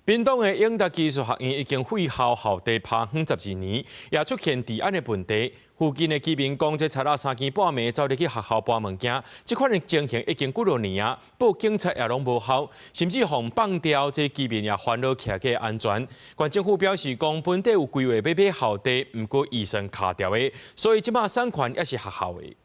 屏東的永達技術學院已經廢校校地拍遠12年，也出現治安的問題。附近的居民講，這賊仔三更半暝走入去學校搬物件，這款的情形已經幾落年啊，報警察也攏無效，甚至予放掉，這居民也煩惱起來安全。縣政府表示講，本底有規劃欲買校地，毋過預算卡著的，所以這馬產權猶是學校的。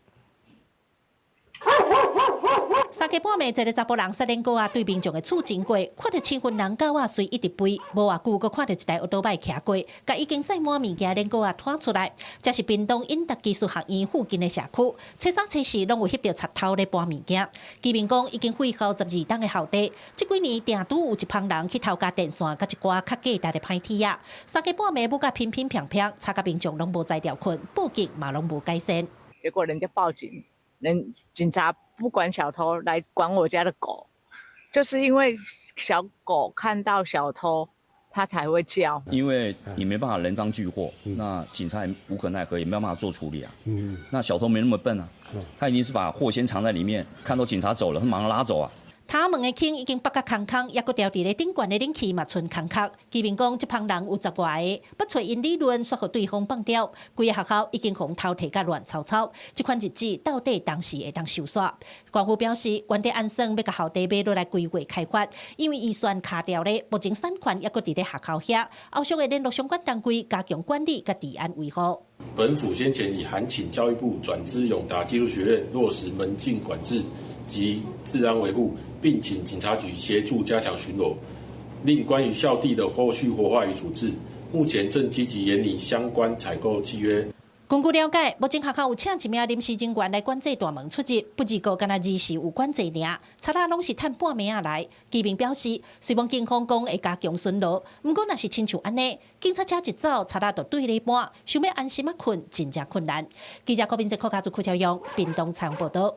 三更半暝，一个查埔人殺鏈狗仔對民眾的厝經過，看著青雲人狗仔隨一直飛，無偌久，閣看著一台歐多擺騎過，共已經載滿物件的鏈狗仔拖出來。這是屏東永達技術學院附近的社區，初三、初四攏有翕著賊偷咧搬物件。居民講已經廢校12冬的校地，這幾年定拄有一幫人去偷鉸電線，佮一寡較價值的歹鐵仔。三更半暝舞甲乒乒乓乓，吵甲民眾攏無才調睏，報警嘛攏無改善。結果人家報警，人警察不管小偷，來管我家的狗，就是因為小狗看到小偷，它才會叫。因為你沒辦法人贓俱獲，那警察也無可奈何，也沒辦法做處理啊。那小偷沒那麼笨啊，他一定是把貨先藏在裡面，看到警察走了，他馬上拉走啊。頭門的坑已經挖甲空空，猶閣調佇咧頂懸的冷氣嘛賰空殼。居民講，這幫人有十外个，欲揣𪜶理論，煞予對方放掉。規个學校已經予偷提甲亂糟糟。這款日子到底當時會當收煞？縣府表示，原底按算欲共校地買落來規劃開發，因為預算卡著咧，目前產權猶閣佇咧學校遐，後續會聯絡相關單位加強管理佮治安維護。本府先前已函請教育部轉資永達技術學院落實門禁管制及治安維護，並請警察局協助加強巡邏。另關於校地的後續活化與處置，目前正積極研擬相關採購契約。根據了解，目前學校有請一名臨時人員來管制大門出入，不過干焦二時有管制爾，賊仔攏是趁半暝仔來。居民表示，雖罔警方講會加強巡邏，毋過若是親像按呢，警察車一走，賊仔就對咧搬，想欲安心仔睏，真正困難。記者郭明哲、柯家祖、柯超勇，屏東採訪報道。